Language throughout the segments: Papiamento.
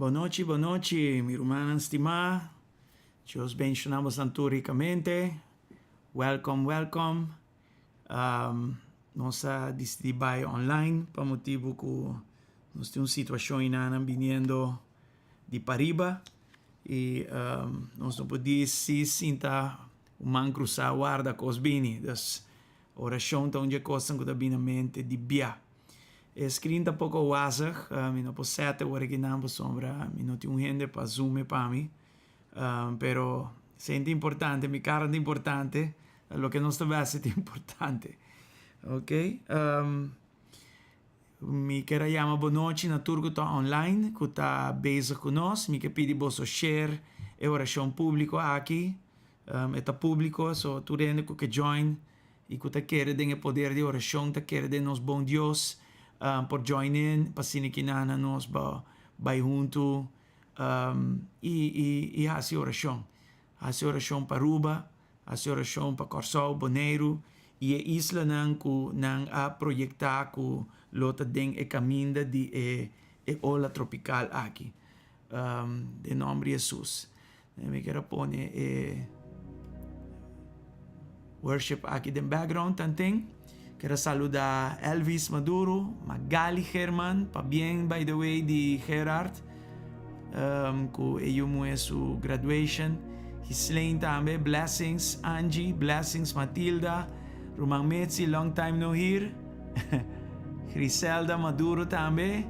Bon nochi, bon nochi, mi rumannan stimá. Dios benshoná bosnan tur rikamente. Welcome, welcome. Nos a disidí bai online pa motibu ku nos tin un situashon enanan biniendo di pariba i nos no por di si sinta. Un man krusá warda kos bini. Dus orashon ta un dje kosnan ku ta bini na mente di bia. E screen ta poko wazig, mi no por sèt awor akinan pasobra mi no tin un hende pa zoom e pa mi. Pero esei ta importante, mi kara ta importante, loke nos ta bèsti ta importante. Ok. Mi ker a yama bonochi na tur ku ta online, ku ta bezig ku nos. Mi ke pidi boso share e orashon públiko aki. E ta públiko, so tur hende ku ke join i ku ta kere den e poder di orashon, ta kere den nos bon Dios, por join in pa asina kinan na nos bai huntu i hasi orashon. Hasi orashon pa Aruba, hasi orashon pa Kòrsou, Boneiru i e islanan ku nan a proyektá ku lo ta den e kaminda di e e ola tropikal aki. Den nòmber di Hesus. Mi kier a pone e worship aki den background tanten. Kier a saluda Elvis Maduro, Magali German, pabien by the way di Gerard. Ku e yu muhé su graduation. Ghislaine tambe, blessings Angie, blessings Matilda, ruman Mitzi, long time no hear. Griselda Maduro tambe,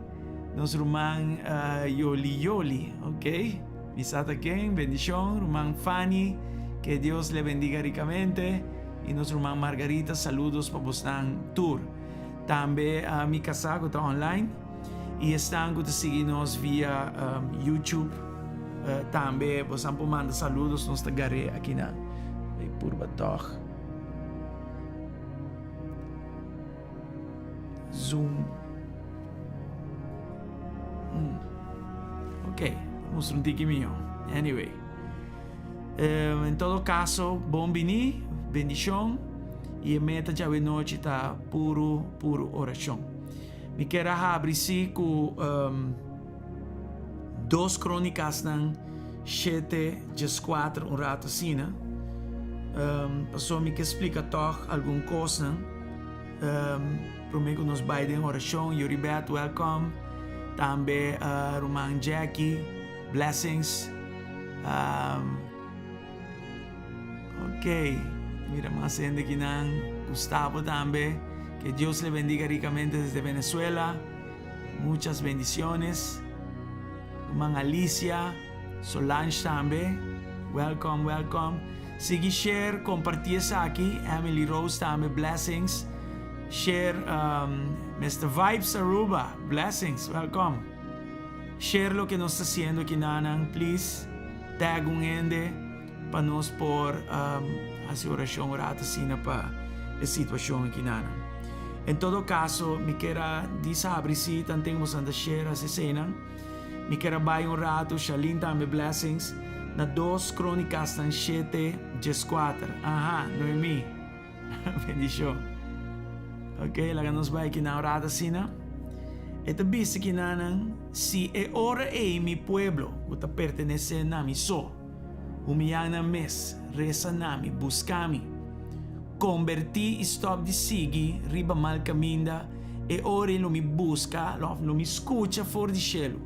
nos ruman Yoli Yoli, ok. Mi sa ta ken, bendishon, ruman Fanny, ke Dios le bendiga rikamente, i nos ruman Margarita, saludos pa bosnan tur. Tambe mi kasá ku ta online. I esnan ku ta sigui nos via YouTube tambe bosan por manda saludos nos ta gar'é akinan. Bai purba tòg. Zoom. Ok, mustra un tiki mihó. Anyway. En todo kaso, bon bini, bendishon. I e meta djawe nochi ta puru, puru orashon. Mi kier a habri si ku Dos Kronikasnan shete djeskuater un ratu asina, pasobra mi ke splika tòg algun kosnan promé ku nos bai den orashon. Yoribeth, wèlkòm. Tambe ruman Jackie, blessings. Ok, mira mas hende kinan. Gustavo tambe. Que Dios le bendiga ricamente desde Venezuela. Muchas bendiciones. Ruman Alicia, Solange tambe. Welcome, welcome. Sigui share, comparti esaki. Emily Rose tambe, blessings. Share um, Mr. Vibes Aruba, blessings, welcome. Share loke nos ta haciendo aki nanan, please. Tag un hende pa nos por hasi orashon un rato asina pa e situashon aki nanan. En todo kaso mi kier a disa habri si tanten boso ta share hasi eseinan. Mi kier a bai un rato, Shalin tambe blessings, na Dos Kronikasnan shete djeskuater. Aha, Noemi. Bendishon. Ok, laga nos bai kinan un rato asina. E ta bisa kinanan, Si e ora ei mi pueblo, ku ta pertenesé na mi so, humiyá nan mes, resa na mi, buska mi, kombertí i stòp di sigui riba mal kaminda, e ora ei lo mi buska, òf lo mi skucha for di shelu,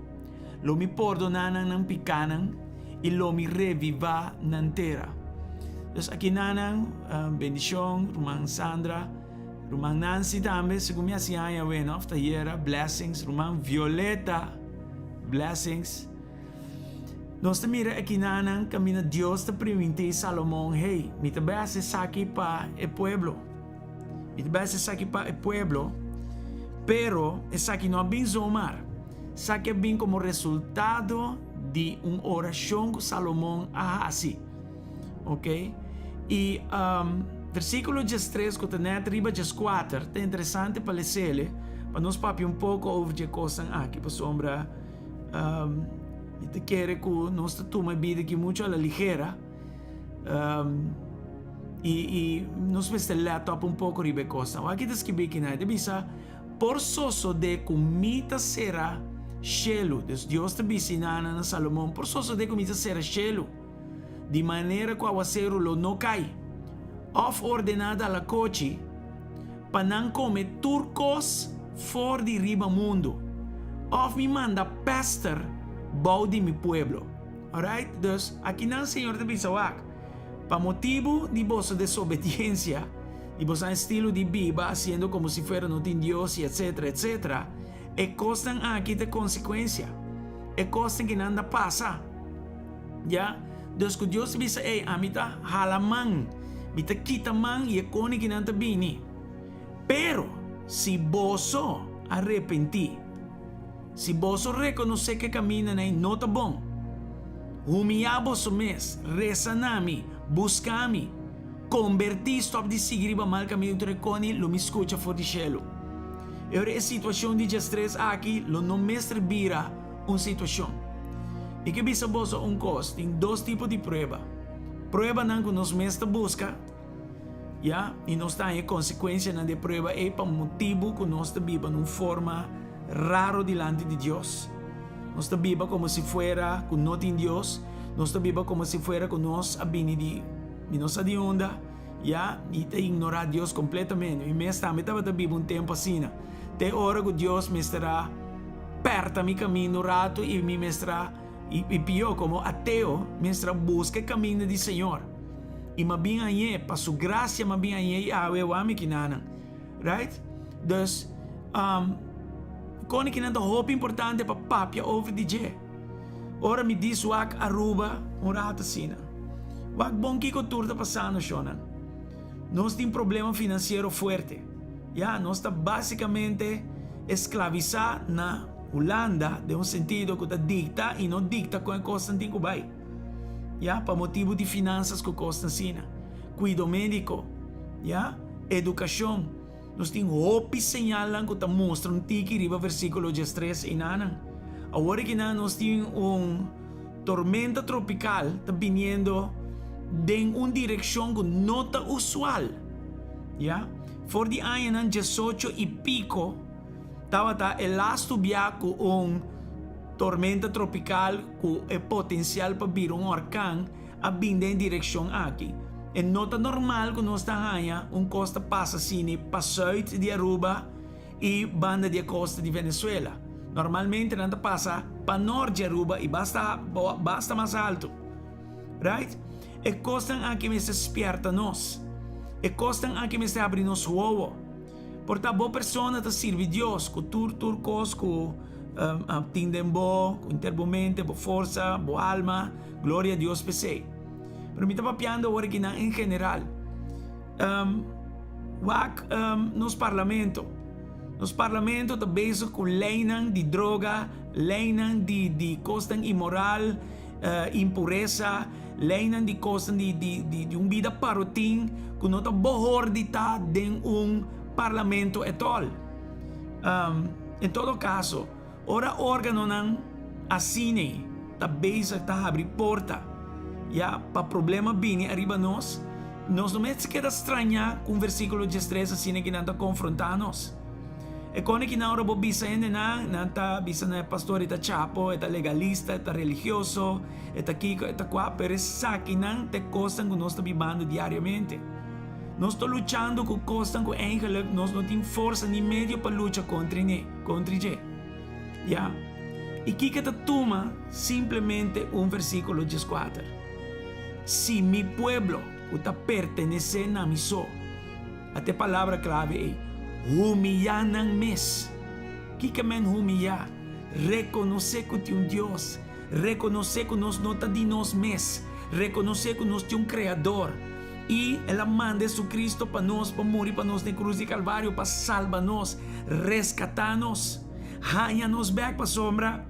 lo mi pordoná nan nan pikánan i lo mi revivá nan tera. Dus akinanan, bendishon, ruman Sandra, ruman Nancy tambe, segun mi hasi aña weno, òf ta yera, blessings, ruman Violeta, blessings. Nos ta mira akinanan kaminda Dios ta primintí Salomon, Hey, mi ta bai hasi esaki pa e pueblo. Mi ta bai hasi esaki pa e pueblo, pero esaki no a bin zomaar. Esaki a bin komo resultado di un orashon ku Salomon a hasi. Ok? I versíkulo diestres ku ta nèt riba dieskuater ta interesante pa les'el pa nos papia un poko over di e kosnan aki, pasobra mi ta kere ku nos ta tuma e bida aki muchu a la ligera. I i nos mester let op un poko riba e kosnan. Wak ki ta skibí kinan? E ta bisa, Por sosodé ku mi ta sera shelu. Dus Dios ta bisa inana na Salomon, Por sosodé ku mi ta sera shelu, di manera ku awaseru lo no kai, òf ordená dalakochi pa nan kome tur kos for di riba mundu, òf mi manda pèster bou di mi pueblo. Alright, dus akinan Señor ta bisa, Wak. Pa motibu di boso desobediensia, di boso estilo di biba hasiendo komo si fuera no tin Dios i etsetera etsetera, e kosnan aki ta e konsekuensia. E kosnan ki nan ta pasa. Ya? Dus ku Dios ta bisa, Ey, ami ta hala man, mi ta kita man i e koni ki nan ta bini. Pero, si boso arepentí, si boso rekonosé ku e kamindanan ei no ta bon, humiyá boso mes, resa na mi, buska mi, kombertí, stòp di sigui riba mal kaminda tur e koni, lo mi skucha for di shelu. E ora e situashon di djestres aki lo no mester bira un situashon. Mi ke bisa boso un kos, tin dos tipo di prueba, pruebanan ku nos mes ta buska, Ya, i nos ta haña e konsekuensianan di e prueba ei pa motibu ku nos ta biba na un forma raro dilanti di Dios. Nos ta biba komo si fuera ku no tin Dios, nos ta biba komo si fuera ku nos a bini di mi no sa di unda, ya, i ta ignorá Dios kompletamente. Mi mes tambe tabata biba un tempu asina, te ora ku Dios mester a pèrta mi kaminda un ratu i mi mester a, i pió, komo ateo, mester a buska e kaminda di Señor. I m'a bin hañ'é, pa su gracia m'a bin hañ'é i awe wak mi kinanan. Right? Dus, um, koni kinan ta hopi importante pa papia over di dje. Ora mi dis wak Aruba un rato asina. Wak bon kiko tur ta pasando, shonnan. Nos tin problema financiero fuerte. Ya, nos ta basicamente esclavisa na Hulanda den un sentido ku ta dicta i no dicta kon e kosnan tin ku bai. Ya, pa motibu di finansas ku kosnan asina. Kuido médiko, ya, edukashon. Nos tin hopi señalnan ku ta mustra un tiki riba versíkulo diestres einanan. Awor akinan nos tin un tormenta tropikal ta biniendo den un direkshon ku no ta usual. Ya, for di añanan diesocho i piko tabata e lastu bia ku un tormenta tropikal ku e potensial pa bira un orkan a bin den e direkshon aki. E no ta normal ku nos ta haña un kos ta pasa asini pa sùit di Aruba i banda di e kosta di Venezuela. Normalmente nan ta pasa pa nort di Aruba i basta basta mas altu. Right? E kosnan aki mester spièrta nos. E kosnan aki mester habri nos wowo. Por ta bo persona ta sirbi Dios ku tur tur kos ku tin den bo, ku henter bo mente, bo forsa, bo alma, gloria a Dios p'esei. Pero mi ta papiando awor akinan en general. Wak nos parlamento. Nos parlamento ta bezig ku leinan di droga, leinan di di kosnan imoral, impuresa, Leinan di kosnan di di di di un bida parotin ku no ta bohor di ta den un parlamento etol. En todo kaso, ora organonan asina ta bezig ta habri porta ya pa problema bini ariba nos, nos no mester keda strañá ku un versíkulo diestres asina ki nan ta konfrontá nos. E kone ki nan ora bo bisa hendenan, nan ta bisa nan e pastor e ta chapo, e ta legalista, e ta religioso, e ta kiko, e ta kua, pero esakinan ta e kosnan ku nos ta bibando diariamente. Nos ta luchando ku kosnan ku eigenlik nos no tin forsa ni medio pa lucha kontra ne, kontra dje. Ya. I kiko ta tuma simplemente un versíkulo dieskuater? Si mi pueblo ku ta pertenesé na mi so. Ata e palabra klave ei, humiyá nan mes. Kiko men humiyá? Rekonosé ku tin un Dios, rekonosé ku nos no ta di nos mes, rekonosé ku nos tin un Kreador i el a manda Jesucristo pa nos pa muri pa nos na e krus di Kalvario pa salba nos, reskatá nos, haña nos bèk pasobra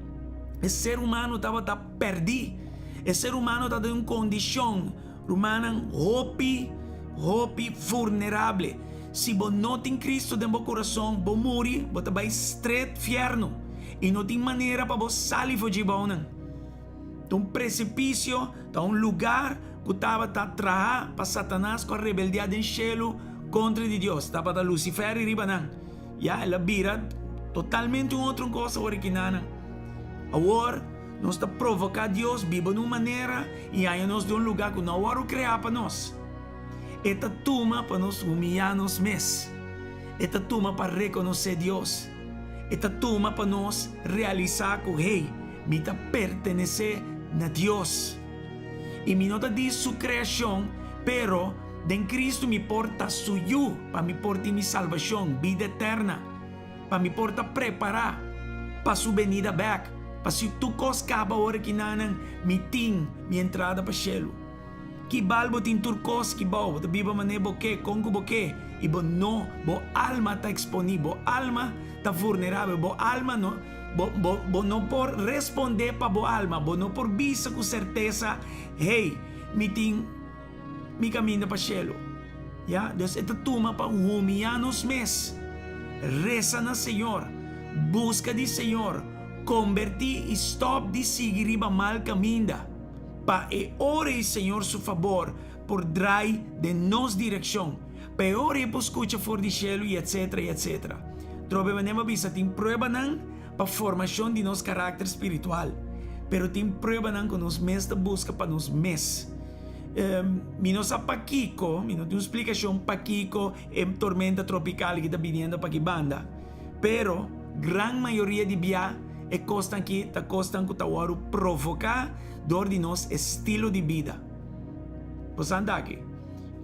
e ser humano tabata pèrdí, e ser humano tabata den un kondishon. Rumannan, hopi, hopi vulnerable. Si bo no tin Cristo den bo curason, bo muri, bo ta bay stret fierno. Y no tin manera pa bo sali for dje bounan. Ta un precipicio, ta un lugar cu tabata traha pa Satanas cu a rebeldia den shelu contra di Dios. Tabata Lucifer y riba nan. Ya, el a bira totalmente un otro cos awor aki nanan. Awor. Nos ta provoká Dios biba na un manera i haña nos den un lugá ku no a wòrdu kreá pa nos. E ta tuma pa nos humiyá nos mes. E ta tuma pa rekonosé Dios. E ta tuma pa nos realisá ku, hey, mi ta pertenesé na Dios. I mi no ta di su kreashon, Pero, den Kristu mi por ta Su yu, pa mi por tin mi salbashon, bida eterna, pa mi por ta prepará pa Su benida bèk, pa si tur kos kaba ora ki nannan, mi tin mi entrada pa shelu. Ki bal bo tin tur kos ki bou, bo ta biba manera bo ke, kon ku bo ke, i bo no, bo alma ta eksponí, bo alma ta vurnerabel, bo alma no, bo, bo, bo no por respondé pa bo alma, bo no por bisa ku sertesa, Hey, mi tin mi kaminda pa shelu. Ya, dus e ta tuma pa humiyá nos mes, resa na Señor, buska di Señor, kombertí i stòp di sigui riba mal kaminda. Pa e ora ei Señor su fabor por drai den nos direccion, pa e ora ei por scucha for di cielo y etcetera y etcetera. Trobe manera bo a bisa tin pruebanan pa formacion di nos caracter spiritual, pero tin pruebanan cu nos mes ta busca pa nos mes. Mi no sa pakico, mi no tin un splicacion pakico e tormenta tropical aki ta biniendo pa aki banda, pero gran mayoria di bia e cosnan aki ta cosnan cu ta wordo provoca dor di nos estilo di bida. Bo sa anda aki?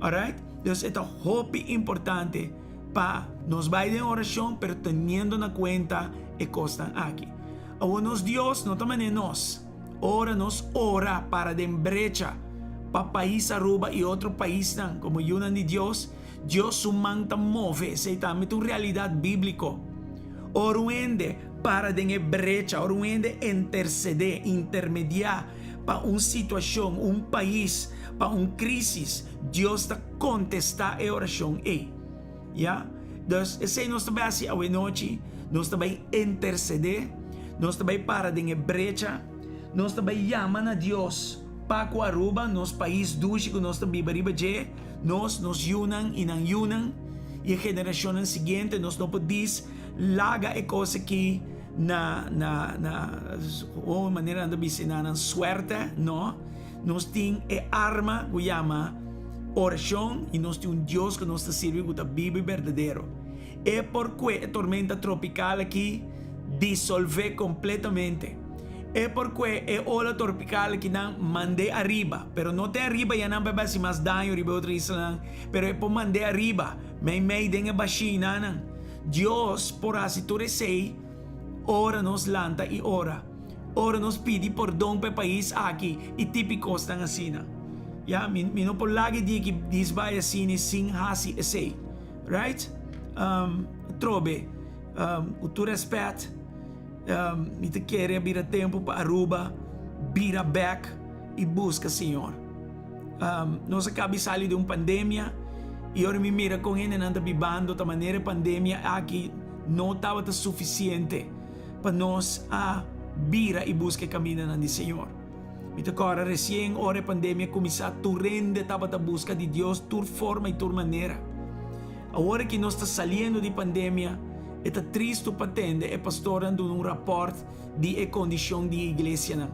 Alright? Dus e ta hopi importante pa nos bai den oracion pero teniendo na cuenta e cosnan aki. Awor nos Dios no ta manera nos. Ora nos ora para den brecha pa pais Aruba y otro paisnan como yunan di Dios, Dios su man ta move. Esey tambe ta un realidad biblico. Ora un hende para den e brecha, ora un hende intercede, intermedia pa un situacion, un pais, pa un crisis, Dios ta contesta e oracion ey. Ya? Dus esey nos ta bay haci awe nochi, nos ta bay intercede, nos ta bay para den e brecha, nos ta bay yama na Dios pa cu Aruba, nos pais dushi cu nos ta biba riba dje, nos, nos yunan y nan yunan y e generacionnan siguiente, nos no por dis laga e cos aki na, na, na, oh, manera nan ta bisa na nan suerte, no. Nos tin e arma cu yama oracion y nos tin un Dios cu nos ta sirbi cu ta bibo y berdadero. E por cue e tormenta tropical aki disolve completamente. E por cue e ola torpical aki nan mande ariba, pero no te ariba ya nan bay haci mas daño riba e otro islanan, pero e por mande ariba, mei mei den e bashinanan. Dios por haci tur esey ora nos lanta y ora. Ora nos pidi pordon pa e pais aki y tipi cosnan asina. Ya, mi, mi no por laga e dia ki dis bay asina sin haci esey. Right? Um, trobe, um, cu tur respet, um, mi ta kere a bira tempo pa Aruba bira bek y busca Señor. Um, nos a cabi sali di un pandemia y ora mi mira con hendenan ta bibando ta manera e pandemia aki no tabata suficiente pa nos a bira y busca e camindanan di Señor. Mi ta corda recien ora e pandemia cuminsa tur hende tabata busca di Dios tur forma y tur manera. Awor ki nos ta saliendo di pandemia e ta tristo pa tende e pastornan duna un raport di e condicion di e iglesianan.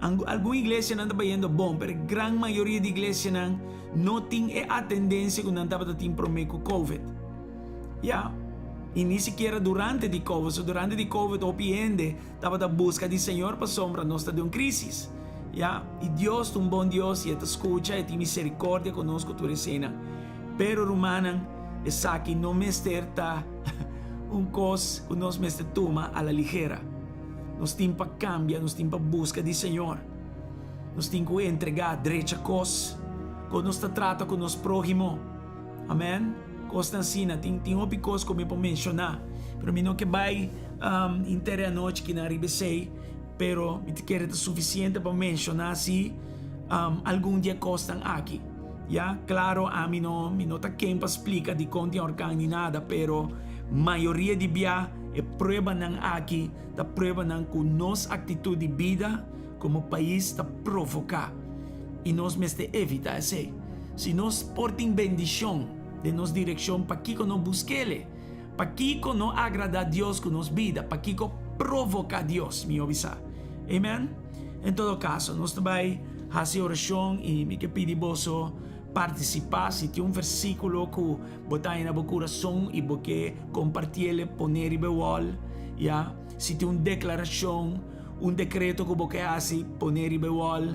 Algun iglesianan ta bayendo bon pero e gran mayoria di iglesianan no tin e atendencia cu nan tabata tin prome cu covid. Ya, y ni sikiera durante di covid, so durante di covid hopi hende tabata busca di Señor pasobra nos ta den un crisis. Ya, y Dios ta un bon Dios y e ta scucha, e tin misericordia cu nos cu tur eseinan. Pero rumannan, esaki no mester ta un cos cu nos mester tuma a la ligera. Nos tin pa cambia, nos tin pa busca di Señor. Nos tin cu entrega, drecha cos, con nos ta trata cu nos prohimo. Amen. Kosnan asina. Tin tin hopi kos ku mi por menshoná, pero mi no ke bai henter e anochi kinan riba esei, pero mi ta kere ta sufisiente pa menshoná si algun di e kosnan aki. Ya, klaro ami no mi no ta ken pa splika dikon tin orkan ni nada, pero mayoria di bia e pruebanan aki ta pruebanan ku nos aktitut di bida komo pais ta provoká i nos mester evitá esei. Si nos por tin bendishon den nos direkshon, pakiko no busk'Ele? Pakiko no agradá Dios ku nos bida? Pakiko provoká Dios? Mihó bisá. Amen? En todo kaso, nos ta bai hasi orashon i mi ke pidi boso partisipá. Si tin un versíkulo ku bo ta haña na bo kurason i bo ke kompartié, pone riba e wòl. Ya. Si tin un deklarashon. un dekreto ku bo ke hasi, pone riba e wòl.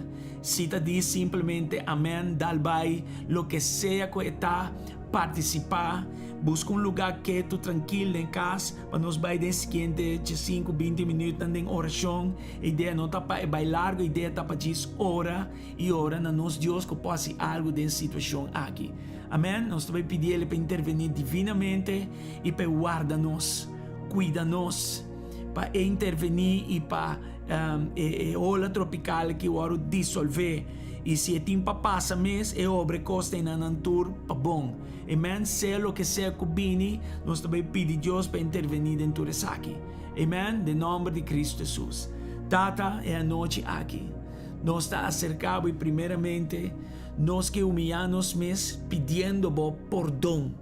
Si ta di simplemente amèn, dal bai, loke sea ku e ta, partisipá. Buska un lugá ketu, trankil den kas pa nos bai den siguiente diesinku, binti minütnan den orashon. E idea no ta pa e bai largu, e idea ta pa djis ora i ora na nos Dios ku por hasi algu den situashon aki. Amèn. Nos ta bai pidi El pa intervení divinamente i pa e warda nos, kuida nos, pa e intervení i pa e ola tropikal aki wòrdu disolvé. I si e tin pa pasa mes, e obra e kos ta einan nan tur pa bon. Amen. Sea loke sea ku bini, nos ta bai pidi Dios pa intervení den tur esaki. Amen. Den nòmber di Kristu Hesus. Tata, e anochi aki, nos ta aserká bo i primeramente nos ke humiyá nos mes pidiendo bo pordon.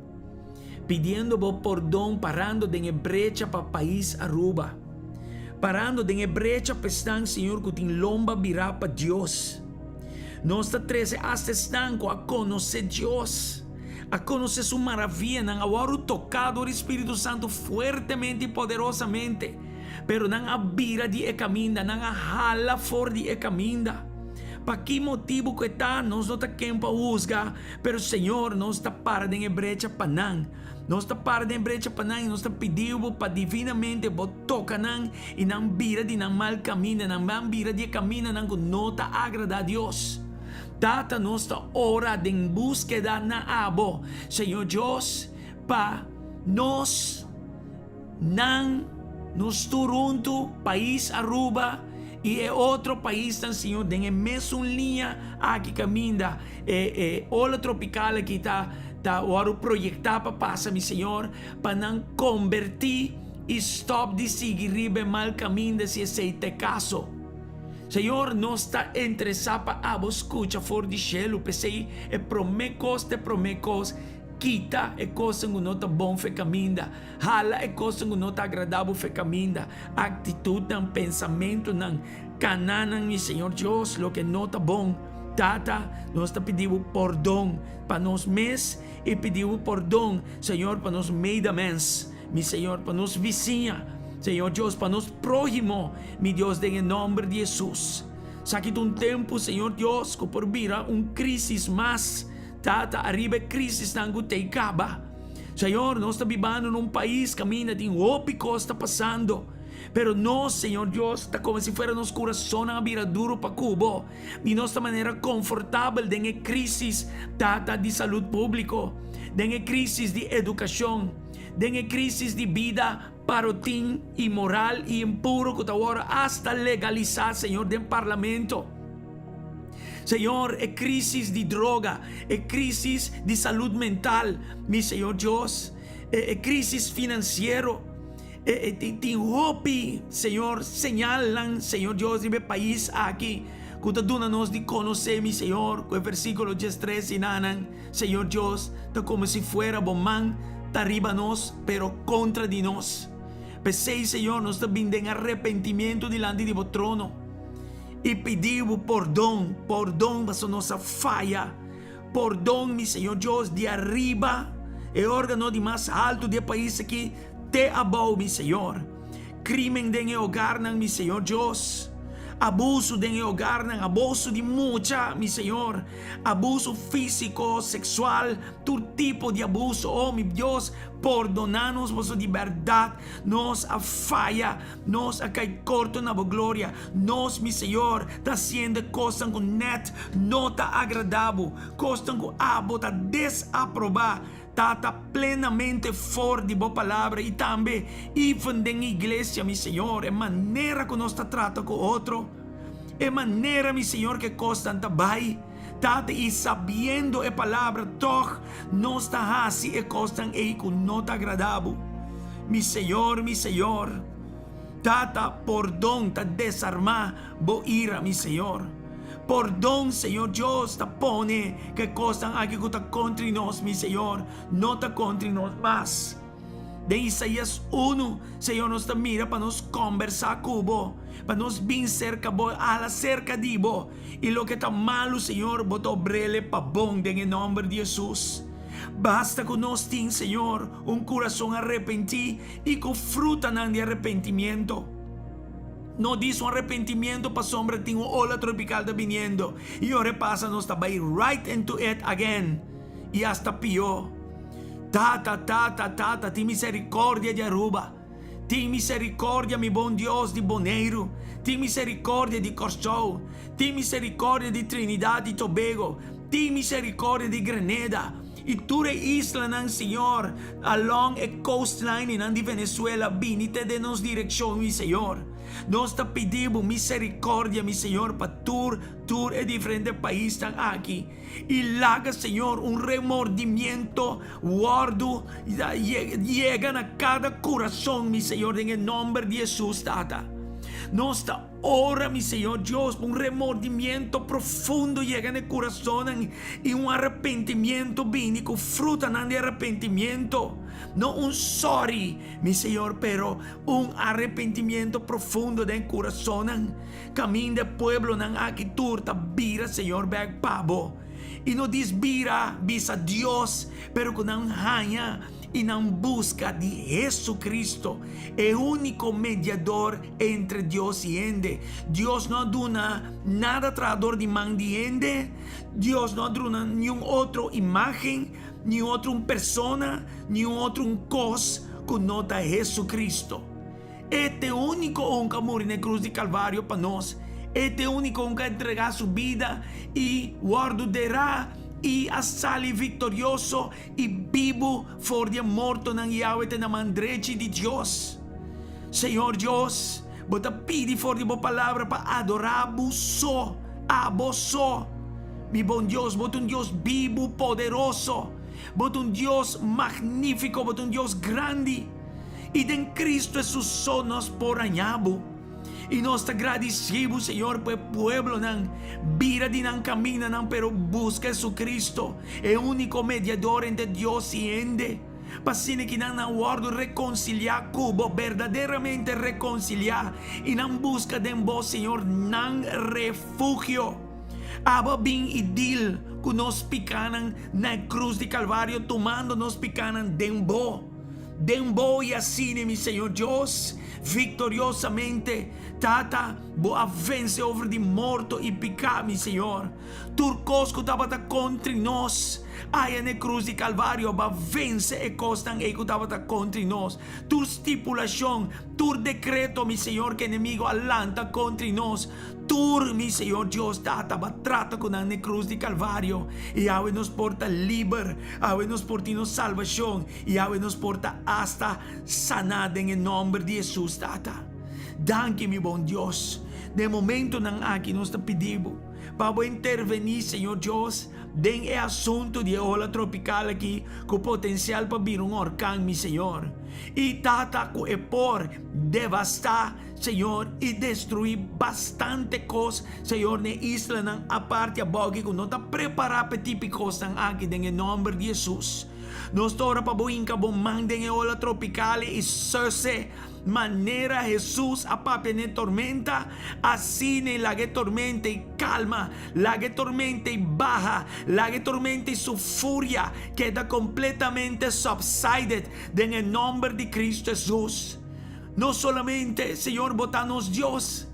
Pidiendo bo pordon parando den e brecha pa pais Aruba. Parando den e brecha pa esnan, Señor, ku tin lomba birá pa Dios. Nos ta trese asta esnan ku a konosé Dios, a konosé su maravianan, a wòrdu toká dor di Spiritu Santu fuertemente i poderosamente, pero nan a bira di e kaminda, nan a hala for di e kaminda. Pa ki motibu ku e ta, nos no ta ken pa husga, pero Señor, nos ta para den e brecha pa nan. Nos ta para den e brecha pa nan i nos ta pidi Bo pa divinamente Bo toka nan i nan bira di nan mal kaminda, nan ban bira di e kamindanan ku no ta agradá Dios. Tata, nos ta ora den búskeda na Abo, Señor Dios, pa nos. Nan, nos tur huntu, pais Aruba y e otro paisnan, Señor, den e mesun liña aki caminda e e ola tropical aki ta ta wòrdu proyecta pa pasa, mi Señor, pa nan conberti y stop di sigui riba e mal caminda si esey ta e caso. Señor, nos ta interesa pa abo scucha for di shelu, p'esey e prome cos ta e prome cos, kita e cosnan cu no ta bon f'e caminda. Hala e kosnan ku no ta agradá bo fe kaminda, aktitutnan, pensamentunan, kananan, mi Señor Dios, loke no ta bon. Tata, nos ta pidi bo pordon pa nos mes i pidi bo pordon, Señor, pa nos medemens, mi Señor, pa nos bisiña, Señor Dios, pa nos próhimo, mi Dios, den e nòmber di Hesus. Esaki ta un tempu, Señor Dios, ku por bira un krísis mas, Tata, ariba e krísisnan ku t'ei kaba. Señor, nos ta bibando na un pais caminda tin hopi cos ta pasando, pero nos, Señor Dios, ta como si fuera nos curasonnan a bira duro pa cu Bo, y nos ta manera confortabel den e crisis, Tata, di salud publico, den e crisis di educacion, den e crisis di bida parotin, inmoral y impuro cu ta worde hasta legalisa, Señor, den parlamento. Señor, e crisis di droga, e crisis di salud mental, mi Señor Dios, e, e crisis financiero, e, e, tin hopi, Señor, señalnan, Señor Dios, riba e pais aki, cu ta duna nos di conoce, mi Señor, cu e versiculo diestres y nanan, Señor Dios, ta como si fuera bo man ta riba nos, pero contra di nos. P'esey, Señor, nos ta bin den arrepentimiento dilanti di bo trono. I pidi bo pordon, pordon pasobra nos a faya. Pordon, mi Señor Dios, di ariba, e organo di mas haltu di e pais aki, te abou, mi Señor. Crimen den e hogarnan, mi Señor Dios. Abuso den e hogarnan, abuso di mucha, mi Señor. Abuso fisico, sexual, tur tipo di abuso. Oh, mi Dios, pordona nos pasobra di berdad nos a faya. Nos a kai korto na bo gloria. Nos, mi Señor, ta hasiendo e kosnan ku nèt no ta agradá bo, kosnan ku abo ta desaprobá. Tata, plenamente for di bo Palabra i tambe even den iglesia, mi Señor, e manera ku nos ta trata ku otro, e manera, mi Señor, ku e kosnan ta bai, Tata, i sabiendo e Palabra, tòg nos ta hasi e kosnan ei ku no ta agradá bo. Mi Señor, mi Señor, Tata, pordon ta desarmá bo ira, mi Señor. Pordon, Señor Dios, ta pone ku e kosnan aki ku ta kontri nos, mi Señor, no ta kontri nos mas. Den Isaías unu, Señor, nos ta mira pa nos kombersá ku bo, pa nos bin serka bo, hala serka di bo. I loke ta malu, Señor, bo ta obr'el pa bon den e nòmber di Hesus. Basta ku nos tin, Señor, un kurason arepentí i ku frutanan di arepentimiento. No dis un arrepentimiento pasobra tin un ola tropical ta biniendo y ora e pasa nos ta bay right into it again y hasta pio. Tata, tata, tata tin misericordia di Aruba. Tin misericordia mi bon Dios di Boneiru. Tin misericordia di Corsou. Tin misericordia di Trinidad y Tobago. Tin misericordia di Grenada y tur e islanan Señor along e coastlinenan di Venezuela bini te den nos direccion mi Señor. Nos ta pidi bo misericordia mi Señor pa tur tur e diferente paisnan aki y laga Señor un remordimiento wordo yega na cada curason mi Señor den e nomber di Jesus Tata. Nos ta Ora, mi Señor Dios, pa un remordimiento profundo yega na e kurasonnan i un arepentimiento bini ku frutanan di arepentimiento. No un sorry, mi Señor, pero un arepentimiento profundo den e kurasonnan. Kaminda e pueblonan aki tur ta bira, Señor, bèk pa Bo. I no dis bira bisa Dios, pero ku nan haña i nan buska di Jesucristo, e úniko mediador entre Dios i hende. Dios no a duna nada trahador di man di hende, Dios no a druna niun otro imágen, niun otro un persona, niun otro un kos ku no ta Jesucristo. E ta e úniko un ku a muri na e krus di Kalvario pa nos. E ta e úniko un ku a entregá su bida i wòrdu derá i a sali viktorioso i bibu for di e mortonan i awe ta na man drechi di Dios. Señor Dios, bo ta pidi for di bo palabra pa adorá bo so, abo so. Mi bon Dios, bo ta un Dios bibu, poderoso. Bo ta un Dios magnífiko, bo ta un Dios grandi. I den Cristo Hesus so nos por haña bo. I nos ta gradisí bo, Señor, pa e pueblonan bira di nan kamindanan pero buska Jesucristo, e úniko mediador entre Dios i hende, pa asina ki nan nan wòrdu rekonsiliá ku bo, berdaderamente rekonsiliá, i nan buska den bo, Señor, nan refugio. Abo a bin i dil ku nos pikánan na e krus di Kalvario, tumando nos pikánan den bo. Den bo i asina, mi Señor Dios, victoriosamente, Tata, bo a vence over di morto i piká, mi Señor. Tur kos ku tabata kontri nos, aya na e krus di Kalvario, bo a vence e kosnan ei ku tabata kontri nos. Tur stipulashon, tur dekreto, mi Señor, ku enemigo a lanta kontri nos, Tur mi Señor Dios Tata ba trata ku nan n'e krus di Kalvario, i awe nos por ta liber, awe nos por tin nos salbashon, i awe nos por ta asta saná den e nòmber di Hesus, Tata. Danki, mi bon Dios. Den e momentonan aki nos ta pidi Bo pa Bo intervení, Señor Dios, den e asuntu di e ola tropikal aki ku potensial pa bira un orkan, mi Señor. I, Tata, ku e por devastá Señor, i destruí bastante kos, Señor, n'e islanan aparte abou aki ku no ta prepará p'e tipi kosnan aki, den e nòmber di Hesus. Nos ta ora pa bo hinka bo man den e ola tropikal i suse manera Hesus a papia n'e tormenta, asina i laga e tormenta i kalma, laga e tormenta i baha, laga e tormenta i su furia keda kompletamente subsided den e nòmber di Kristu Hesus. No solamente, Señor, bo ta nos Dios,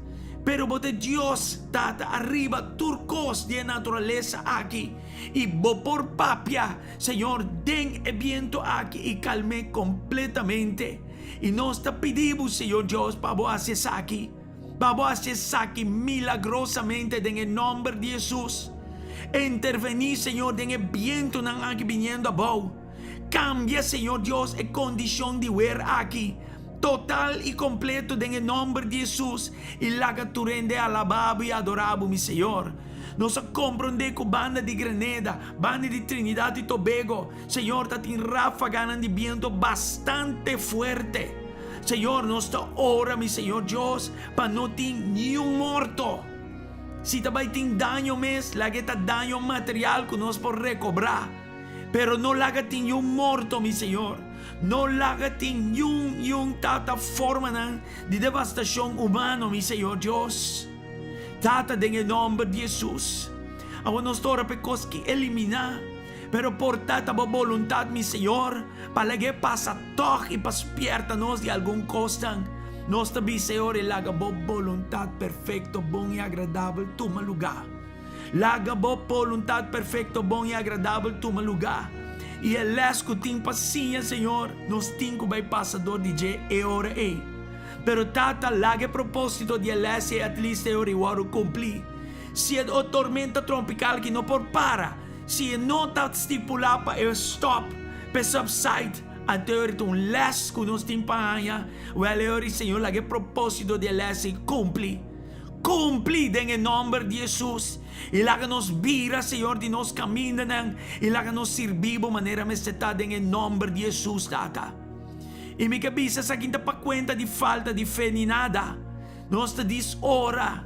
pero bo ta e Dios Tata ariba tur kos di e naturalesa aki, i bo por papia, Señor, den e bientu aki i kalm'é kompletamente. I nos ta pidi bo, Señor Dios, pa bo hasi esaki, pa bo hasi esaki milagrosamente den e nòmber di Hesus. Intervení, Señor, den e bientunan aki biniendo abou. Cambia, Señor Dios, e condicion di wer aki, total y completo den e nomber di Jesus, y laga tur hende alaba Bo y adora Bo, mi Señor. Nos a comprende cu banda di Grenada, banda di Trinidad y Tobago, Señor, ta tin rafaganan di biento bastante fuerte. Señor, nos ta ora, mi Señor Dios, pa no tin niun morto. Si ta bay tin daño mes, laga e ta daño material cu nos por recobra. Pero no laga tin yun morto, mi Señor. No laga tin yun yun tata formanan di devastacion humano, mi Señor Dios. Tata, den e nomber di Jesus, awor nos ta ora pa e cos ki elimina, pero por ta ta bo boluntad, mi Señor, pa laga e pasa tog y pa spierta nos di algun cosnan. Nos ta bisa e ora ei, Laga bo boluntat perfekto, bon i agradabel tuma lugá. Laga bo boluntat perfekto, bon i agradabel tuma lugá. I e lès ku tin pa siña, Señor, nos tin ku bai pasa dor di dje e ora ei. Pero Tata, laga e propósito di e lès ei at least e ora ei wòrdu kumplí. Si e tormenta trompikal ki no por para, si e no ta stipulá pa e stòp, pa e subside, anto e ora ei ta un lès ku nos tin pa haña. Wèl, e ora ei, Señor, laga e propósito di e lès ei kumpli. Kumpli den e nòmber di Hesus. I laga nos bira, Señor, di nos kamindanan i laga nos sirbi Bo manera mester ta den e nòmber di Hesus, Tata. I mi ke bisa esaki ta pa kuenta di falta di fe ni nada. Nos ta dis ora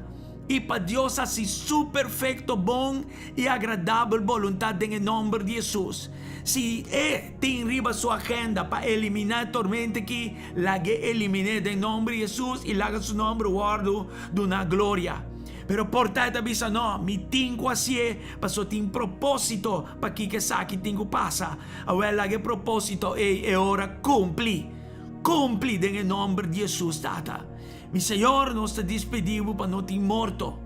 i pa Dios hasi Su perfekto, bon i agradabel boluntat den e nòmber di Hesus. Si E tin riba Su agenda pa eliminá e tormenta aki, lag'é elimin'é den nòmber di Hesus i laga Su nòmber wòrdu duná gloria. Pero por ta e ta bisa, No, mi tin ku hasié pasobra tin propósito pa kiko esaki tin ku pasa. Awel, laga e propósito ei e ora kumpli. Kumpli den e nòmber di Hesus, Tata. Mi Señor, nos ta dispedí Bo pa no tin morto,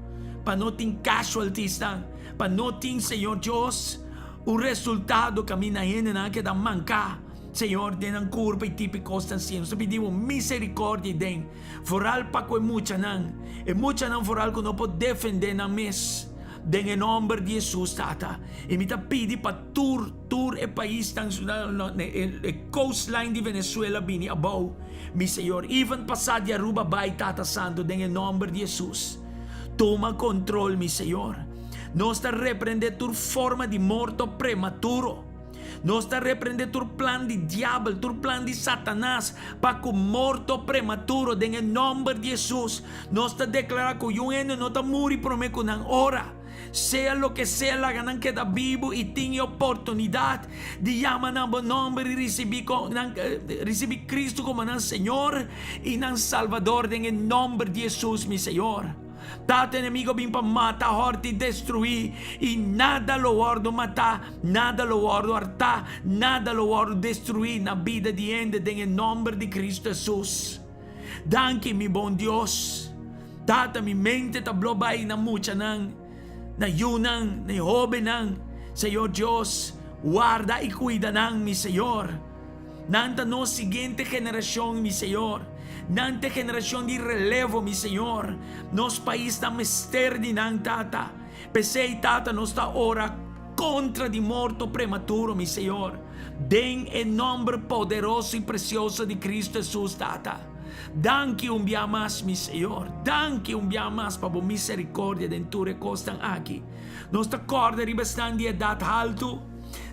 pa no tin casualtiesnan, pa no tin, Señor Dios, un resultado kaminda hendenan a keda manká, Señor, den nan kurpa i tipo kosnan así. Nos ta pidi Bo misericordia i den, foral pa ku e muchanan, e muchanan foral ku no por defendé nan mes, den e nomber di Hesus, Tata. I mi ta pidi pa tur, tur e paisnan, e coastline di Venezuela bini abou. Mi Señor, even pasá di Aruba bai, Tata Santo, den e nomber di Hesus. Tuma control, mi Señor. Nos ta reprende tur forma di morto prematuro. Nos ta reprende tur plan di diabel, tur plan di Satanas pa cu morto prematuro den e nomber di Hesus. Nos ta declara cu yun hende no ta muri prome cu nan ora. Sea loke sea laga nan keda bibu i tin e oportunidat di yama na bo nòmber i risibí nan risibí Kristu komo nan Señor i nan Salvador den e nòmber di Hesus mi Señor. Tata enemigo a bin pa mata, hòrta i destruí i nada lo wòrdu matá, nada lo wòrdu hartá, nada lo wòrdu destruí na bida di hende den e nòmber di Kristu Hesus. Danki mi bon Dios. Tata mi mente ta blo bai na muchanan, na yunan, na e hobennan. Señor Dios, warda i cuida nan, mi Señor. Nan ta nos siguiente generacion, mi Señor. Nan ta e generacion di relevo, mi Señor. Nos pais ta mester di nan, Tata. P'esei, Tata, nos ta ora contra di morto prematuro, mi Señor. Den e nomber poderoso i precioso di Cristo Jesus, Tata. Danki un bia mas, mi Señor. Danki un bia mas pa bo misericordia den tur e cosnan aki. Nos ta corda riba esnan di edad haltu.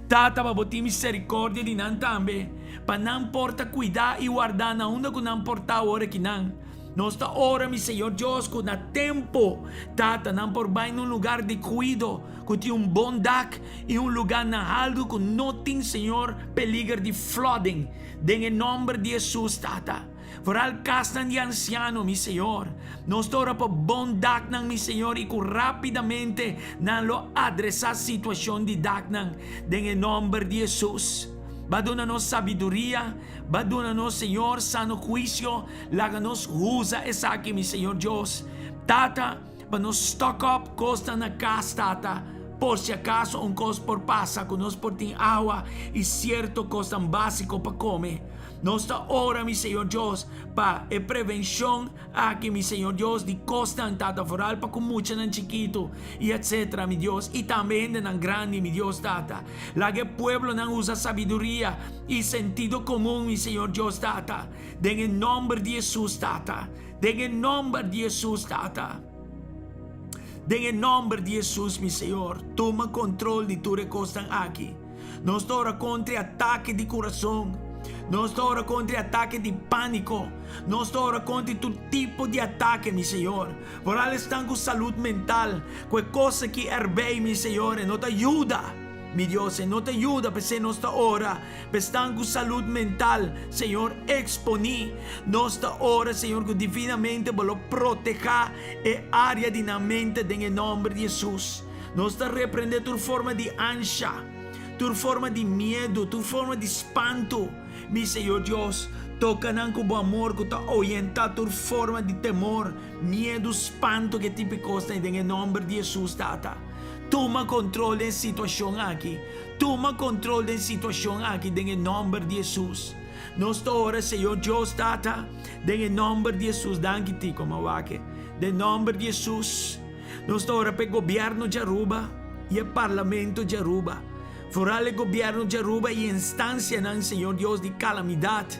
Tata, pa bo tin misericordia di nan tambe, pa nan por ta cuida i warda na unda cu nan por ta awor aki nan. Nos ta ora, mi Señor Dios, cu na tempo, Tata, nan por bai na un lugar di cuido cu tin un bon dak i un lugar na haltu cu no tin, Señor, peliger di flooding. Den e nomber di Hesus, Tata. Vooral kasnan di ansiano, mi Señor. Nos ta ora pa bon daknan, mi Señor, i ku rápidamente nan lo adresá situashon di daknan. Den e nomber di Hesus. Ba duna nos sabiduria, ba duna nos, Señor, sano huisio. Laga nos usa esaki, mi Señor Dios. Tata, pa nos stock up kosnan na kas, Tata, por si acaso un kos por pasa ku nos por tin awa i sierto kosnan básiko pa kome. Nos ta ora, mi Señor Dios, pa e prevenshon aki, mi Señor Dios, di kosnan, Tata, vooral pa ku muchanan chikitu i etcetera, mi Dios, i tambe hendenan grandi, mi Dios, Tata. Laga e pueblonan usa sabiduria i sentido komun, mi Señor Dios, Tata, den e nòmber di Hesus, Tata. Den e nòmber di Hesus, Tata. Den e nòmber di Hesus, mi Señor, tuma kontrol di tur e kosnan aki. Nos ta ora kontra e atake di kurason. Nos ta ora kontra e atake di pániko. Nos ta ora kontra tur tipo di atake, mi Señor. Vooral esnan ku salud mental, ku e kos aki erbij, mi Señor, e no ta yuda. Mi Dios, e no ta yuda, p'esei nos ta ora p'esnan ku salud mental, Señor, eksponí. Nos ta ora, Señor, ku divinamente Bo lo protehá e área di nan mente den e nòmber di Hesus. Nos ta reprendé tur forma di ansha, tur forma di miedu, tur forma di spantu, mi Señor Dios. Toka nan ku bo amor ku ta oyentá tur forma di temor, miedu, spanto ku e tipo di kosnan ei den e nòmber di Hesus, Tata. Tuma kontrol den e situashon aki. Tuma kontrol den e situashon aki den e nòmber di Hesus. Nos ta ora, Señor Dios, Tata, den e nòmber di Hesus. Danki, Tico, m'a wak e. Den nòmber di Hesus. Nos ta ora pa e gobièrnu di Aruba i e parlamento di Aruba. Foral e gobièrnu di Aruba i instansianan, Señor Dios, di kalamidat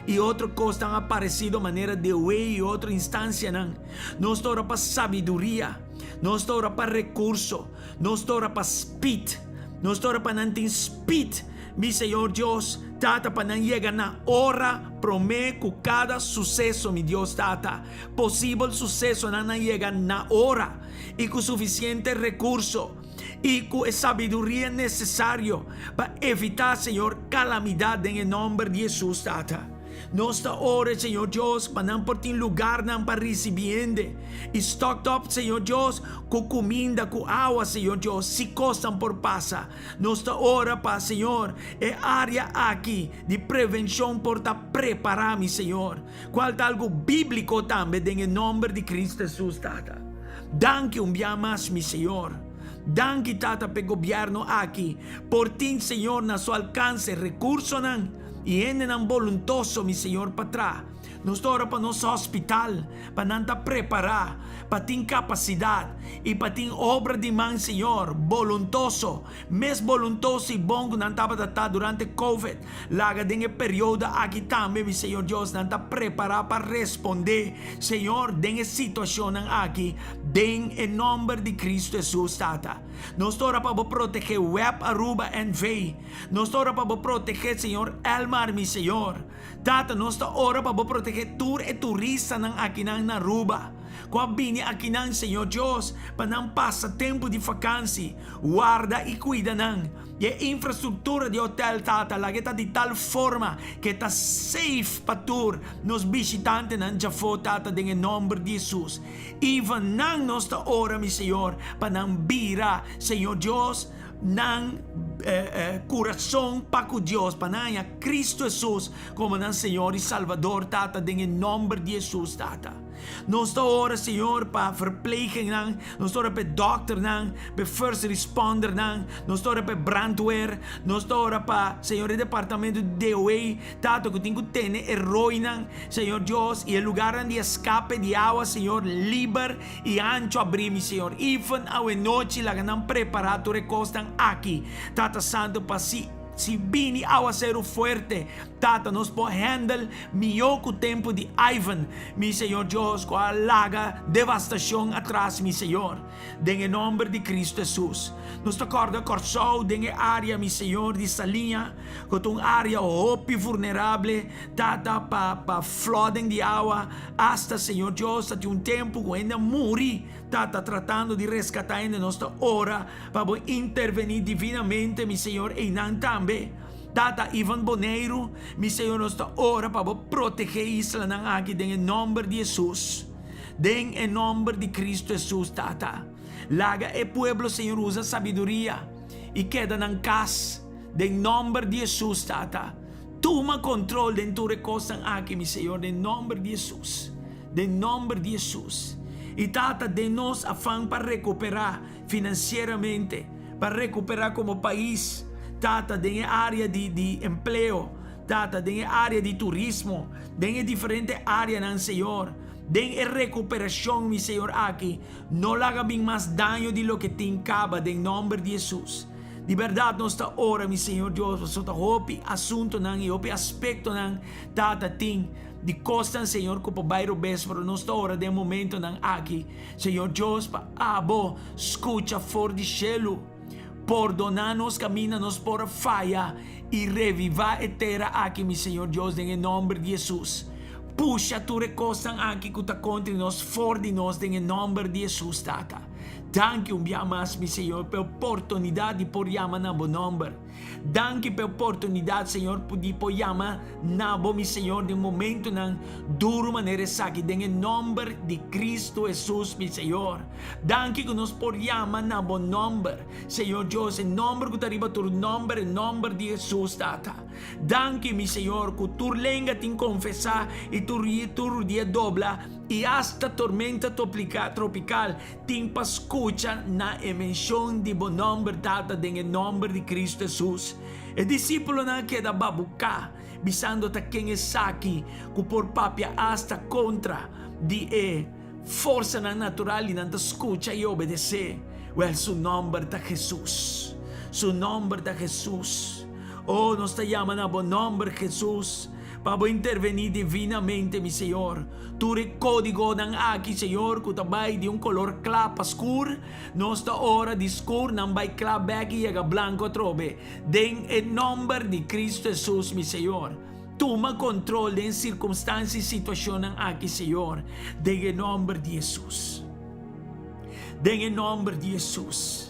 i otro kosnan aparesido manera DOE i otro instansianan. Nos ta ora pa sabiduria. Nos ta ora pa rekurso. Nos ta ora pa spit. Nos ta ora pa nan tin spit, mi Señor Dios, Tata, pa nan yega na ora promé ku kada suseso, mi Dios Tata. Posibel susesonan nan yega na ora i ku sufisiente rekurso i ku e sabiduria nesesario pa evitá, Señor, kalamidat den e nòmber di Hesus, Tata. Nos ta ora, Señor Dios, pa nan por tin lugarnan pa risibí hende i stocked up, Señor Dios, ku kuminda, ku awa, Señor Dios, si kosnan por pasa. Nos ta ora pa, Señor, e área aki di prevenshon por ta prepará, mi Señor, kual ta algu bíbliko tambe den e nòmber di Cristo Hesus, Tata. Danki un bia mas, mi Señor. Danki, Tata, p'e gobièrnu aki por tin, Señor, na su alkanse rekursonan i hendenan boluntoso, mi Señor, pa traha. Nos ta ora pa nos hospital, pa nan ta prepará, pa tin kapasidat i pa tin obra di man, Señor, boluntoso, mes boluntoso i bon ku nan tabata ta durante Covid. Laga den e periodo aki tambe, mi Señor Dios, nan ta prepará pa respondé, Señor, den e situashonnan aki, den e nòmber di Cristo Hesus, Tata. Nos ta ora pa Bo protegé web Aruba NV. Nos ta ora pa Bo protegé, Señor, Elmar, mi Señor. Tata, nos ta ora pa Bo protegé tur e turistanan akinan na Aruba, ku a bini akinan, Señor Dios, pa nan pasa tempu di fakansi. Warda i kuida nan. I e infrastruktura di hotel, Tata, laga e ta di tal forma ku e ta safe pa tur nos bishitantenan djafó, Tata, den e nòmber di Hesus. Even nan nos ta ora, mi Señor, pa nan bira, Señor Dios, nan kurason pa ku Dios, pa nan haña Kristu Hesus komo nan Señor i Salbador, Tata, den e nòmber di Hesus, Tata. Nos ta ora, Señor, pa verplegingnan, nos ta ora pa e dòkternan, pa e first respondernan, nos ta ora pa e brandweer, nos ta ora pa, Señor, e departamento di DOE, Tata, ku tin ku tene e rooinan, Señor Dios, i e lugarnan di eskape di awa, Señor, liber i ancho abrí, mi Señor. Even awenochi laga nan prepará tur e kosnan aki, Tata Santu, pa si, si bini awaseru fuerte, Tata, nos por handle mihó ku tempu di Ivan, mi Señor Dios, ku a laga devastashon atras, mi Señor, den e nòmber di Kristu Hesus. Nos ta kòrda Kòrsou den e área, mi Señor, di Saliña, ku ta un área hopi vulnerable, Tata, pa pa flooding di awa, asta, Señor Dios, ta tin un tempu ku hende a muri, Tata, tratando di reskatá hende. Nos ta ora pa Bo intervení divinamente, mi Señor, einan tambe. Tata Ivan Boneiru, mi Señor nos ta ora pa bo protege islanan aki den e nomber di Hesus. Den e nomber di Cristo Hesus, Tata. Laga e pueblo, Señor, usa sabiduria y keda nan cas den nomber di Hesus, Tata. Tuma control den tur e cosnan aki, mi Señor, den nomber di Hesus. Den nomber di Hesus. Y Tata, den nos afan pa recupera financieramente, pa recupera como pais, Tata, den e area di di empleo, Tata, den e area di turismo, den e diferente areanan, Señor, den e recuperacion, mi Señor, aki, no laga bin mas daño di loke tin caba, den nomber di Jesus. Di berdad nos ta ora, mi Señor Dios, pasobra ta hopi asuntonan y hopi aspectonan, Tata, tin di cosnan, Señor, cu por bay robes, pero nos ta ora den momentonan aki, Señor Dios, pa Abo scucha for di shelu. Pordoná nos kaminda nos por a faya i revivá e tera aki, mi Señor Dios, den e nòmber di Hesus. Pusha tur e kosnan aki ku ta kontra nos for di nos den e nòmber di Hesus, Tata. Danki un bia mas, mi Señor, pa e oportunidat di por yama na Bo nòmber. Danki pa e oportunidat, Señor, di por yama na Bo, mi Señor, den momentonan duru manera esaki, den e nòmber di Cristo Hesus, mi Señor. Danki ku nos por yama na Bo nòmber, Señor Dios, e nòmber ku ta riba tur nòmber, e nòmber di Hesus, Tata. Danki, mi Señor, ku tur lenga tin konfesá i tur tur rudia dobla i asta tormenta tropikal tin pa skucha na e menshon di Bo nòmber, Tata, den e nòmber di Kristu Hesus. E disípulonan a keda babuká, bisando ta ken esaki ku por papia asta kontra di e forsanan natural i nan ta skucha i obedesé. Wèl, su nòmber ta Hesus. Su nòmber ta Hesus. O, nos ta yama na Bo nòmber, Hesus, pa Bo intervení divinamente, mi Señor. Tur e kódigonan aki, Señor, ku ta bai di un kolor kla pa skur, nos ta ora di skur nan bai kla bèk i yega blanku atrobe. Den e nòmber di Kristu Hesus, mi Señor. Tuma kontrol den sirkumstansia i situashonnan aki, Señor, den e nòmber di Hesus. Den e nòmber di Hesus.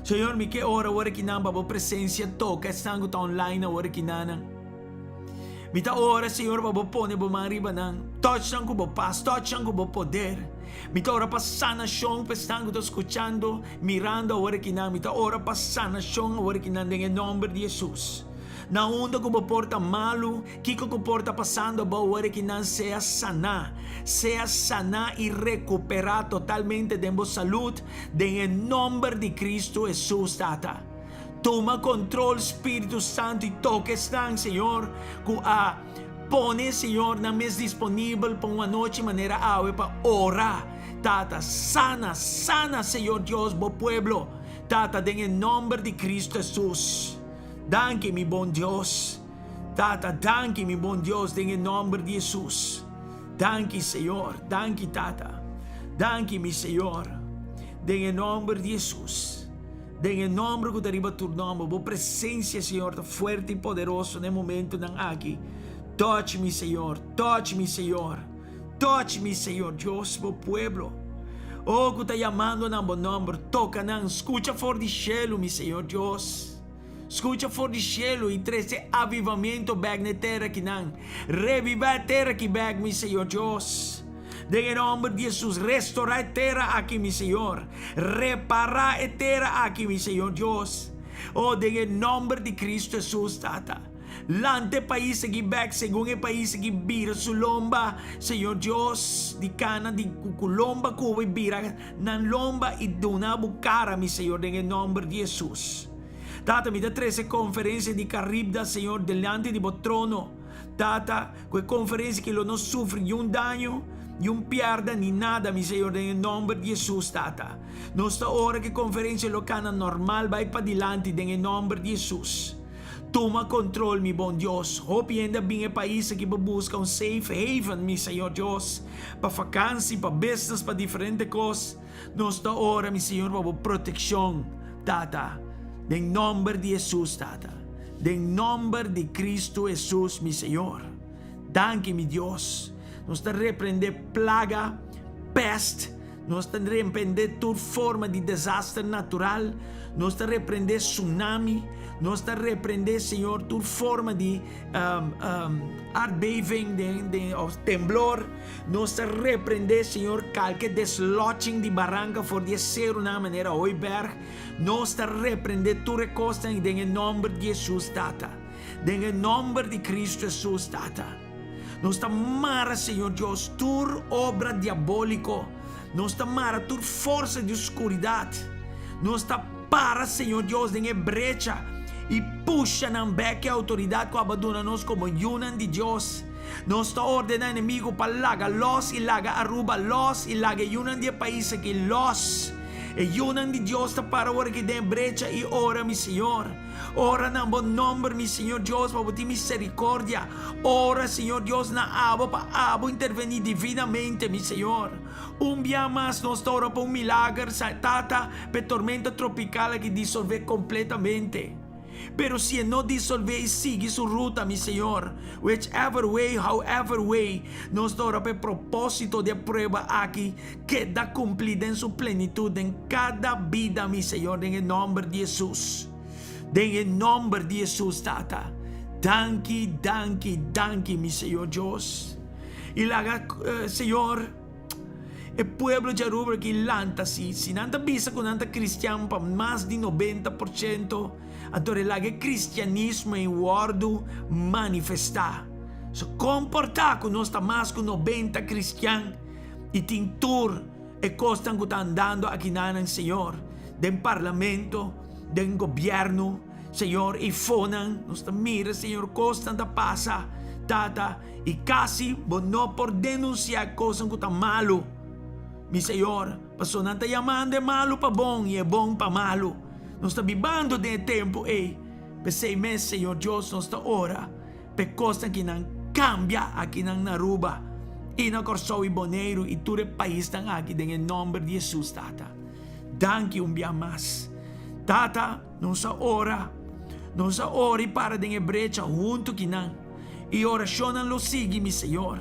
Señor, mi ke ora awor akinan pa Bo presensia toka esnan ku ta online awor akinanan. Mi ta ora, Señor, pa Bo pone Bo man riba nan. Touch nan ku Bo pas, touch nan ku Bo poder. Mi ta ora pa sanashon pa esnan ku ta skuchando, mirando awor akinan. Mi ta ora pa sanashon awor akinan den e nòmber di Hesus. Na unda ku bo por ta malu, kiko ku por ta pasando abou awor akinan, sea saná. Sea saná i rekuperá totalmente den bo salud, den e nòmber di Kristu Hesus, Tata. Tuma kontrol, Spiritu Santu, i toka esnan, Señor, ku a pone, Señor, nan mes disponibel pa un anochi manera awe pa ora. Tata, sana, sana, Señor Dios, bo pueblo, Tata, den e nòmber di Kristu Hesus. Danki, mi bon Dios. Tata, danki, mi bon Dios, den e nòmber di Hesus. Danki, Señor. Danki, Tata. Danki, mi Señor. Den e nòmber di Hesus. Den e nòmber ku ta riba tur nòmber. Bo presensia, Señor, ta fuerte i poderoso na e momentunan aki. Touch mi, Señor. Touch mi, Señor. Touch mi, Señor Dios, bo pueblo. Oh, ku ta yamando na bo nòmber. Toka nan. Skucha for di shelu, mi Señor Dios. Skucha for di shelu i trese avivamiento bèk na e tera kinan. Revivá e tera aki bèk, mi Señor Dios. Den e nòmber di Hesus, restorá e tera aki, mi Señor. Repará e tera aki, mi Señor Dios. Oh, den e nòmber di Kristu Hesus, Tata. Lanta e pais aki bèk segun e pais aki bira su lomba, Señor Dios, di kana di ku lomba ku bo i bira nan lomba i duna bo kara, mi Señor, den e nòmber di Hesus. Tata, mi ta trese konferensia di Caribda, Señor, delanti di bo trono. Tata, ku e konferensia ki lo no sufri niun daño, niun pièrda, ni nada, mi Señor, den e nòmber di Hesus, Tata. Nos ta ora ku e konferensia lo kana normal bai padilanti den e nòmber di Hesus. Tuma kontrol, mi bon Dios. Hopi hende a bin e pais aki pa buska un safe haven, mi Señor Dios, pa fakansi, pa business, pa diferente kos. Nos ta ora, mi Señor, pa bo protekshon, Tata, den nòmber di Hesus, Tata, den nòmber di Kristu Hesus, mi Señor. Danki, mi Dios. Nos ta reprendé plaga, pèst, nos ta reprendé tur forma di desaster natural, nos ta reprendé tsunami, nos ta reprendé, Señor, tur forma di aardbeving den, den, of temblor. Nos ta reprendé, Señor, kalke desloching di baranka for di e serunan manera Hooiberg. Nos ta reprendé tur e kosnan i den e nòmber di Hesus, Tata. Den e nòmber di Kristu Hesus, Tata. Nos ta mara, Señor Dios, tur obra diabóliko. Nos ta mara tur forsa di oskuridat. Nos ta para, Señor Dios, den e brecha i pusha nan bèk e outoridat ku abo a duna nos komo yunan di Dios. Nos ta ordena enemigo pa laga los i laga Aruba los i laga e yunan di e pais aki los. E yunan di Dios ta para ora ki den e brecha i ora, mi Señor. Ora na bo nomber, mi Señor Dios, pa bo tin misericordia. Ora, Señor Dios, na abo pa abo interveni divinamente, mi Señor. Un bia mas nos ta ora pa un milager, Tata, pa e tormenta tropical aki disolve completamente. Pero si e no disolvé i sigui su ruta, mi Señor, whichever way, however way, nos ta ora pa e propósito di e prueba aki keda cumplí den su plenitud den cada bida, mi Señor, den e nomber di Jesus. Den e nomber di Hesus, Tata. Danki, danki, danki, mi Señor Dios. I laga, Señor, e pueblo di Aruba aki lanta si. Si nan ta bisa ku nan ta kristian pa mas di 90%, anto e laga e kristianismo ei wòrdu manifestá. So komportá ku nos ta mas ku 90 kristian i tin tur e kosnan ku ta andando akinanan, Señor, den parlamento, den gobièrnu, Señor, i fonan, nos ta mira, Señor, kosnan ta pasa, Tata, i kasi bo no por denunsiá e kosnan ku ta malu, mi Señor, pasobra nan ta yamando e malu pa bon i e bon pa malu. Nos ta bibando den e tempu ei. P'esei mes, Señor Dios, nos ta ora pa e kosnan ki nan kambia akinan na Aruba i na Kòrsou i Boneiru i tur e paisnan aki den e nòmber di Hesus, Tata. Danki un bia mas. Tata, nos a ora. Nos a ora i para den e brecha huntu ki nan. I orashonnan lo sigui, mi Señor.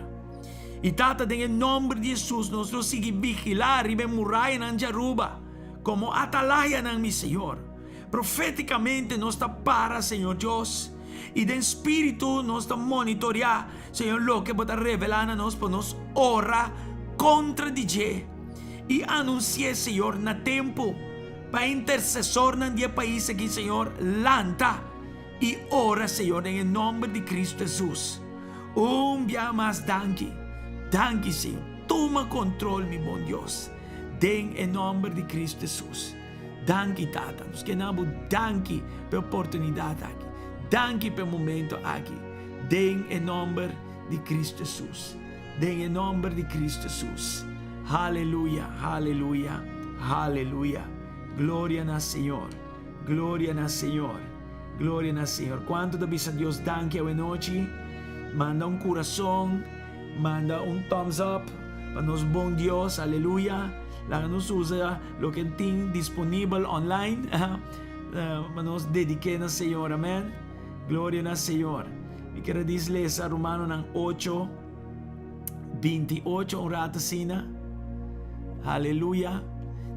I Tata, den e nòmber di Hesus nos lo sigui vigilá riba e murayanan di Aruba komo atalayanan, mi Señor. Profétikamente nos ta para, Señor Dios, i den spiritu nos ta monitoreá, Señor, loke Bo ta revelá na nos pa nos ora kontra di dje i anunsi'é, Señor, na tempu, pa e intersesornan di e pais aki, Señor, lanta i ora, Señor, den e nòmber di Kristu Hesus. Un bia mas danki. Danki, Señor. Tuma kontrol, mi bon Dios, den e nòmber di Kristu Hesus. Danki, Tata. Nos ke na bo danki pa e oportunidat aki. Danki pa e momento aki. Den e nòmber di Kristu Hesus. Den e nòmber di Kristu Hesus. Haleluya, haleluya, haleluya. Gloria na Señor. Gloria na Señor. Gloria na Señor. Kuantu ta bisa Dios danki awenochi? Manda un kurason, manda un thumbs up pa nos bon Dios. Aleluya. Laga nos usa loke tin disponibel online pa nos dedik'é na Señor. Amen. Gloria na Señor. Mi ker a dis lesa Romanonan 8, 28 un rato asina. Aleluya.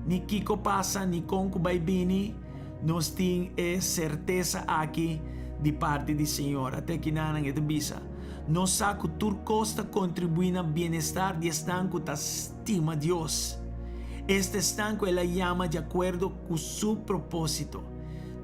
Ni kiko pasa, ni kon ku bai bini, nos tin e sertesa aki di parti di Señor. Ate kinanan e ta bisa, Nos sa ku tur kos ta kontribuí na bienestar di esnan ku ta stima Dios. Esta esnan ku el a yama di akuerdo ku su propósito.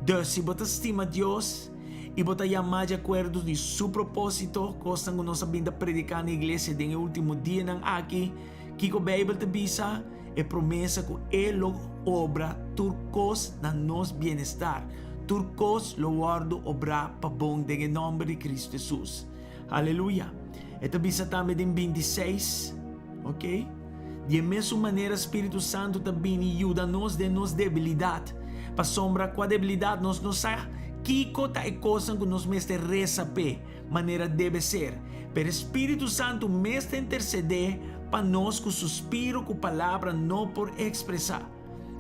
Dus, si bo ta stima Dios i bo ta yamá di akuerdo di su propósito, kosnan ku nos a bin ta prediká na iglesia den e último dianan aki, kiko Beibel ta bisa? E promesa ku e lo obra tur kos na nos bienestar. Tur kos lo wòrdu obrá pa bon den e nòmber di Kristu Hesus. Aleluya! E ta bisa tambe den 26, ok? Di e mesun manera Spiritu Santu ta bini yuda nos den nos debilidat. Pasobra kua debilidat nos no sa kiko ta e kosnan ku nos mester resa p'e, manera debe ser. Pero e Spiritu Santu mes ta intersedé pa nos ku suspiro ku palabra no por ekspresá.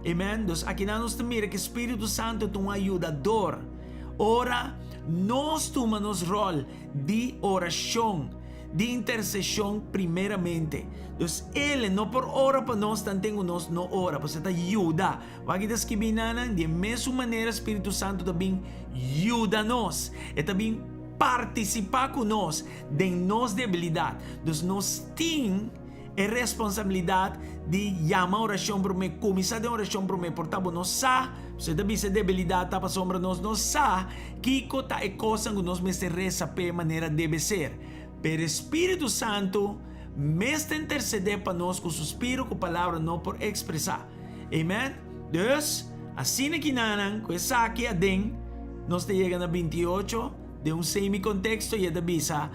Amen. Dus akinan nos ta mira ku e Spiritu Santu ta un ayudador. Ora nos tuma nos ròl di orashon, di interseshon primeramente. Dus El no por ora pa nos tanten ku nos no ora, pasobra e ta yuda. Wak ta skibí nanan, di e mesun manera Spiritu Santu ta bin yuda nos. E ta bin partisipá ku nos den nos debilidat. Dus nos tin e responsabilidat di yama orashon promé, kuminsá den orashon promé. Por ta bo no sa, pasobra e ta bisa e debilidat ta pasobra nos no sa kiko ta e kosnan ku nos mester resa p'e manera debe ser. Pero e Spiritu Santu mester intersedé pa nos ku suspiro ku palabra no por ekspresá. Amen. Dus, asina kinanan ku esaki aden, nos ta yega na 28 den un semi konteksto i e ta bisa,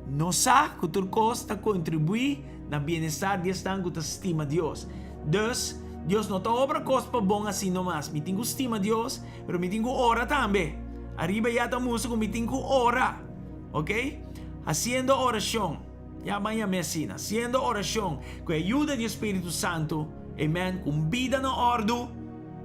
Nos sa ku tur kos ta kontribuí na bienestar di esnan ku ta stima Dios. Dus, Dios no ta obra kos pa bon asina nomas. Mi tin ku stima Dios, pero mi tin ku ora tambe. Ariba ya ta mustra ku mi tin ku ora. Ok? Hasiendo orashon. Ya ban yam'é asina. Hasiendo orashon ku e ayuda di e Spiritu Santu. Amen. Ku un bida na òrdu.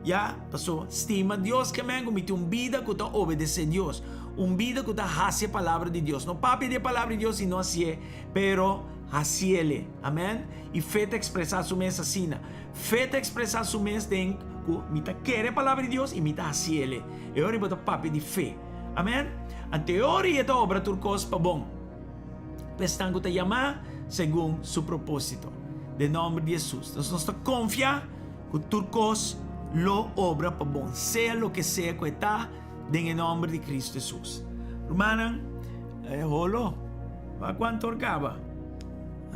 Ya, paso stima Dios ke men ku mi tin un bida ku ta obedesé Dios. Un bida ku ta hasi e palabra di Dios. No papia di e palabra di Dios i no hasié, pero hasiele. Amen. I fe ta ekspresá su mes asina. Fe ta ekspresá su mes den. ku mi ta kere e palabra di Dios i mi ta hasi el. E ora bo ta papia di fe. Amen? Anto e ora ei e ta obra tur kos pa bon pa esnan ku ta yamá segun su propósito. Den nòmber di Hesus. Nos nos ta konfia ku tur kos lo obra pa bon, sea loke sea ku e ta, den e nòmber di Kristu Hesus. Rumannan, e holo, wak kuantu or kaba?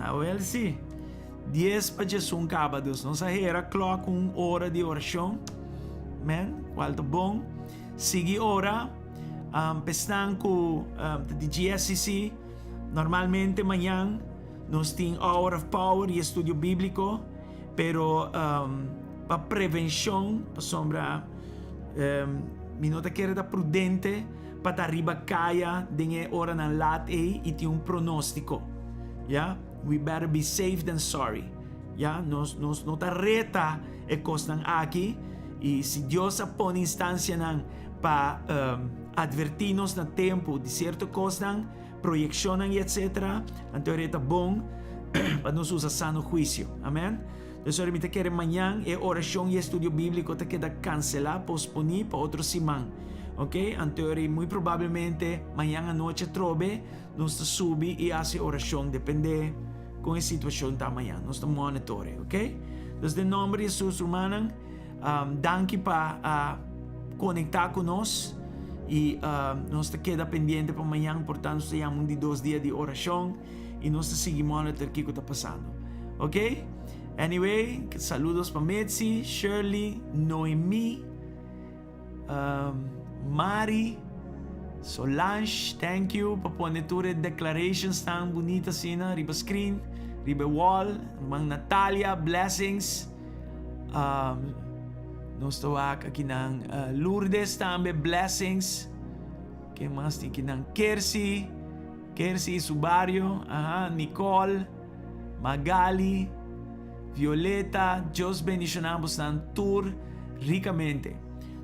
Awel si. Dies pa djesun kaba dus nos a hera klok un ora di orashon. Men, kual ta bon. Sigui ora. Um, p'esnan ku um, ta di GSCC, normalmente mañan nos tin Hour of Power i estudio bíbliko, pero um, pa prevenshon, pasobra um, mi no ta kere ta prudente pa ta riba kaya den e oranan laat ei i tin un pronóstiko. Ya? We better be safe than sorry. Ya, nos, nos no ta reta e kosnan aki i si Dios a pone instancianan pa um, adverti nos na tempu di cierto kosnan, proyeccionnan i etc., anto e ta bon pa nos usa sano huicio. Amen. Dus ora mi ta kere mañan e oracion i estudio bíblico ta keda cancela, posponi pa otro siman. Ok? Anto ora muy probablemente mañan anochi atrobe Nos ta subi i hasi orashon depende kon e situashon ta mañan. Nos ta monitore, ok? Dus den nomber di Jesus, rumannan, um, danki pa a konektá ku nos i um, nos ta keda pendiente pa mañan, por tanto nos ta yama un di dos dia di orashon i nos ta sigui monitor kiko ta pasando. Ok? Anyway, saludos pa Mitzi, Shirley, Noemi, Mari, Solange, thank you pa pone tur e declarations tan bunita asina riba screen, riba e wall. Ruman Natalia, blessings. Um, nos ta wak akinan uh, Lourdes tambe, blessings. Ken mas tin kinan? Kersi, Kersi y su barrio, aha, Nicole, Magali, Violeta, Dios bendiciona bosnan tur ricamente.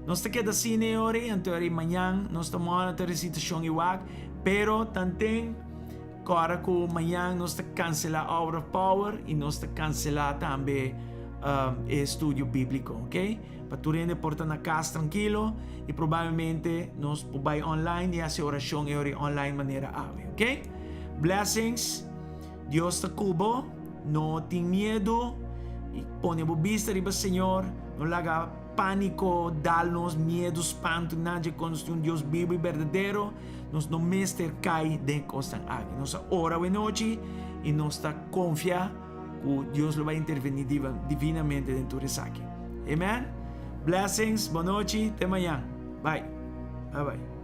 Nos ta keda asina e ora ei, anto ora mañan nos ta monitor e situacion i wak, pero tanten kora ku mañan nos ta cancela Hour of Power i nos ta cancela tambe um, e estudio biblico, ok? Pa tur hende por ta na cas trankilo i probablemente nos por bai online i hasi oracion e ora online manera awe, ok? Blessings. Dios ta ku bo, no tin miedu i pone bo bista riba Señor, no laga pániko dal nos, miedu, spantu, nada dje kon nos tin un Dios bibu i berdadero, nos no mester kai den e kosnan aki. Nos a ora awenochi i nos ta konfia ku Dios lo bai intervení divinamente den tur esaki. Amen. Blessings, bonochi, te mañan. Bye. Bye bye.